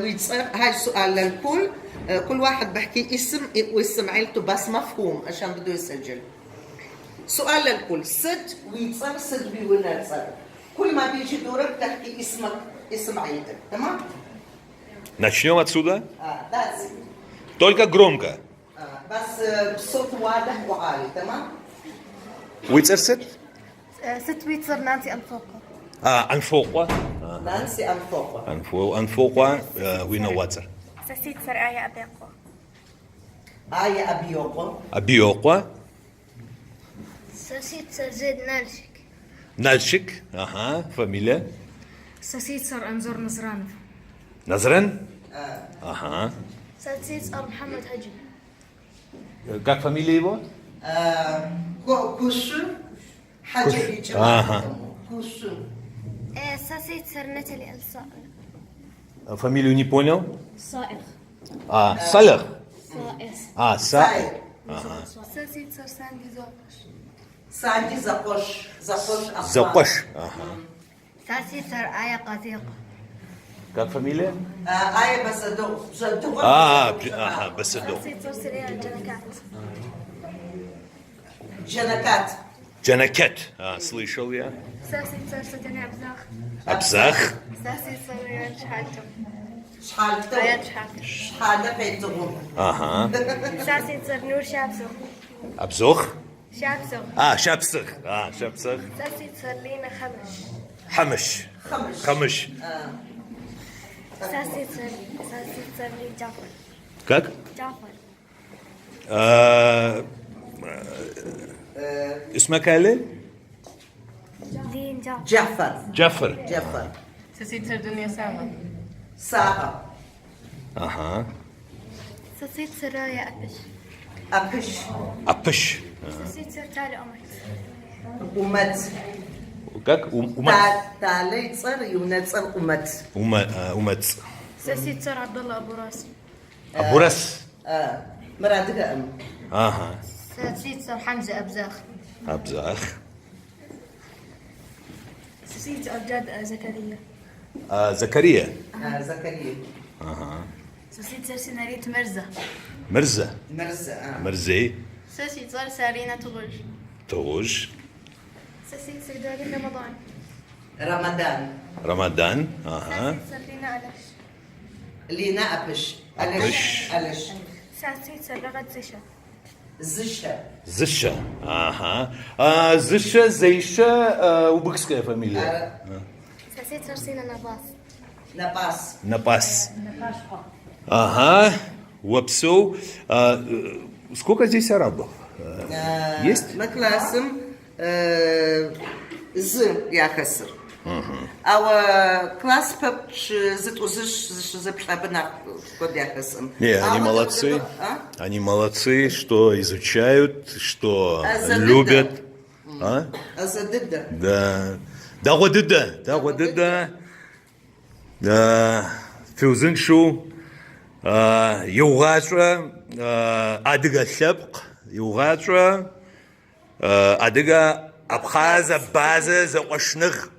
Уи цӏэр هاي السؤال للكل كل واحد بحكي اسم واسم عيلته بس مفهوم عشان بده يسجل. سؤال للكل сыт уи цӏэр сыт уи унэцӏэр. كل ما بيجي دورك تحكي اسمك اسم عيلتك تمام؟ Начнем отсюда. اه that's it. Только громко. آه بس بصوت واضح وعالي تمام؟ Уи цӏэр сыт? Сыт уи цӏэр Нанси Анфокъуэ. А, Анфокъуэ. Нанси Анфокъуэ. Анфокъуэ, уи унагъуэцӏэр. Сэ си цӏэр Ая Абекъуэ. Ая Абиокъуэ. Абиокъуэ. Сэ си цӏэр Зед Налшык. Налшык. Ага, фамилия. Сэ си цӏэр Анзор Назранов. Назран? Ага. Сэ си цӏэр Мухьэмэд Хаджи. Как фамилия его? Кушу. Хьэджэ Ага. Кушу. Сэ си цӏэр Натали Алсаӏ. Фамилию не понял? Саӏих. А, Салах? Саӏих. А, Са. Сэ си цӏэр Санди Зокъуэш. Санди Зэкъуэш. Зэкъуэш Ахъмат. Зэкъуэш. Ага. Сэ си цӏэр Ая Къазикъуэ. Как фамилия? Ая Бэсэдыгъу. Бжьэдыгъур А, Бэсэдыгъу. ага, Бэсэдыгъу. Сэ си цӏэр Сирена Джанакат. Джанакат. Джанакет. А, слышал я. Сэ си цӏэр Сэтэней Абзах. Абзах. Сэ си цӏэр Раян Щхьэлтэу. Щхьэлтэу. Раян Щхьэлтэу. Щхьэлэ Къетыгъу. Ага. Сэ си цӏэр Нур Шапсыгъ. Абзох. Шапсыгъ. А, Шапсыгъ. А, Шапсыгъ. Сэ си цӏэр Линэ Хъэмыщ. Хьэмыщ. Хъэмыщ. Хъэмыщ. Сэ си цӏэр сэ си цӏэр Лин Джафэр. Как? Джафэр. А, اسمك علي؟ Лин Джафэр. Джафэр. Джафэр. Джафэр. Сэ си цӏэр Дунья Сагъэ. Сагъэ. Ага. Сэ си цӏэр Рая Апыщ. Апыщ. Апыщ. Сэ си цӏэр Талэ Умэт. Умэт. Как? Умэт. Талэ и цӏэр и унэцӏэр Умэт. Умэт. Сэ си цӏэр Абдулла Абурас. Абурас. Мыр адыгэӏым. Ага. Сэ си цӏэр Хьэмзэ Абзах. Абзах. Сэ си цӏэр Джад Закария. А, Закария. Закария. Ага. Сэ си цӏэр Синарит Мырзэ. Мырзэ. Мырзэ. Мырзей. Сэ си цӏэр Саринэ Тыгъужь. Тыгъужь. Сэ си цӏэр Дарин Рэмэдан. Рэмэдан. Рэмэдан. Ага. Сэ си цӏэр Линэ Алэщ. Линэ Апыщ. Апыщ. Алэщ. Сэ си цӏэр Рэгъэд Зыщэ. Зыщэ. Зыщэ. Ага. А, Зыщэ, Зейщэ, убыхская фамилия. Сэ си цӏэр Синэ Набас. Напас. Напас. Ага. Упсэу. Сколько здесь арабов? Есть? Мы классым зы яхэсыр. Ауэ класс пэпчъ зытӏу-зыщ зыщ-зыплӏ абы нэхъ куэд яхэсым. Не, они Ауэ молодцы. А? Они молодцы, что изучают, что А за любят. А? ӏэзэ дыдэ. Да. Дэгъуэ дыдэ, дэгъуэ дыдэ. Да. Фыузыншэу иугъащӏэ адыгэ лъэпкъ, иугъащӏэ адыгэ, абхъаз, абазэ зэкъуэшныгъ.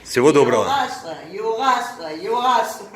Всего доброго. Иугъащӏэ, иугъащӏэ, иугъащӏэ.